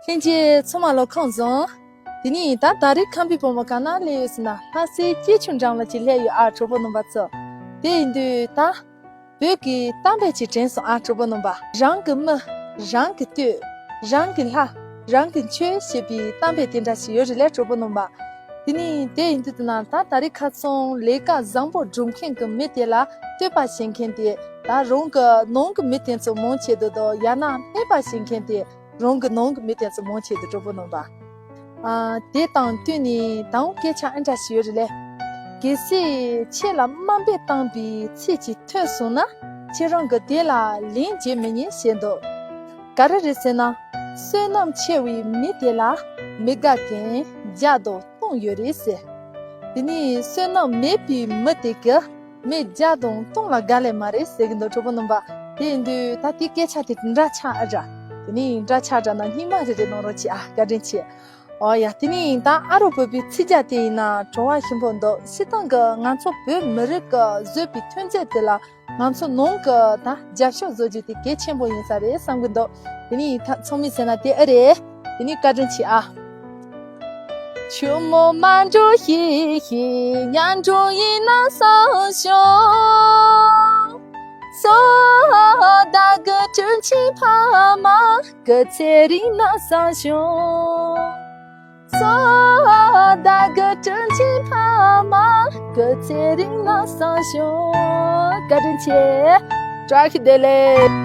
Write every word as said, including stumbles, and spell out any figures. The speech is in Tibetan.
ལྷན་རྒྱས་ཚང་མ་ལ་ཁམས་བཟང་། དེ་ནས་ད་ད་རེས་ཁམས་པའི་བུ་མོ་ག་ན་སླེབས་ཡོད་ཟེར་ན། ལྷ་སའི་སྐྱིད་ཆུ་འགྲམ་ལ་ཅིག་སླེབས་ཡོད་ཨ། གྲོགས་པོ་རྣམ་པ་ཚོ། དེ་ཡིན་དུས་ད་བོད་ཀྱི་གཏམ་དཔེ་ཅིག་དྲན་སོང་ཨ། གྲོགས་པོ་རྣམ་པ། རང་གི་མི། རང་གི་སྟོད། རང་གི་ལྷ། རང་གི་ཆོས་ཞེས་པའི་གཏམ་དཔེ་དེ་འདྲ་ཞིག་ཡོད་རེད་ལས། གྲོགས་པོ་རྣམ་པ། དེ་ནས་དེ་ཡིན་དུས་དེ་ན་ད་ད་རེས་ཁ་སང་ལས་ཀ་བཟང་པོ་སྒྲུབ་མཁན་གྱི་མི་དེ་ལ་བསྟོད་པ་བྱེད་མཁན་དེ། ད་རང་གི་ནང་གི་མི་དེ་ཚོ་མང་ཆེ་འདུག་དོ། ཡང་ན་སྨད་པ་བྱེད་མཁན་དེ་རང་གི་ནང་གི་མི་དེ་ཚོ་མང་ཆེ་འདུག་གྲོགས་པོ་རྣམ་པ། ཨ། དེ་དང་བསྟུན་ནས་ད་འོང་སྐད་ཆ་ཨེ་འདྲ་ཞིག་ཡོད་རེད་ལས། གལ་སྲིད་ཁྱེད་ལ་དམའ་འབེབས་བཏང་པའི་ཚིག་ཅིག་ཐོས་སོང་ན། ཁྱེད་རང་གིས་དེ་ལ་ལན་བརྗེ་མི་ཉན་ཞེས་འདུག་ག་རེ་རེད་ཟེར་ན། བསོད་ནམས་ཆེ་བའི་མི་དེ་ལ་མི་དགའ་མཁན་བརྒྱ་དང་སྟོང་ཡོད་རེད་ཟེར། དེ་ནས་བསོད་ནམས་མེད་པའི་མི་དེ་གིས་མི་བརྒྱ་དང་སྟོང་ལ་དགའ་ལེ་མ་རེད་ཟེར་གི་འདུག་གྲོགས་པོ་རྣམ་པ། དེ་ཡིན་དུས་ད་དེ་སྐད་ཆ་དེ་འདྲ་ཆགས་ཨ་འདྲ། དེ་ནས་འདྲ་ཆགས་འདྲ་ན་སྙིང་མ་རེ་རེ་གནང་རོགས་གྱིས་ཨ། བཀའ་དྲིན་ཆེ། ཨོ་ཡ། དེ་ནས་ད་ཨ་རོ་བོད་པའི་ཚིག་རྒྱ་དེ་ཡིན་ན་བྲོ་བ་ཞིམ་པོ་འདུག་སྤྱིར་བཏང་གི་ང་ཚོ་བོད་མི་རིགས་ཀྱི་བཟོས་པའི་ཐོན་རྫས་དེ་ལ་ང་ཚོ་ནང་གི་ད་རྒྱབ་ཤོག་བཟོ་རྒྱུ་དེ་གལ་ཆེན་པོ་ཡིན་ས་རེད་བསམ་གི་འདུག་དེ་ནས་ད་ཚང་མས་ཟེར་ན་དེ་ཨེ་རེད། དེ་ནས་བཀའ་དྲིན་ཆེ་ཨ། བཀའ་དྲིན་ཆེ། བཀྲ་ཤིས་བདེ་ལེགས།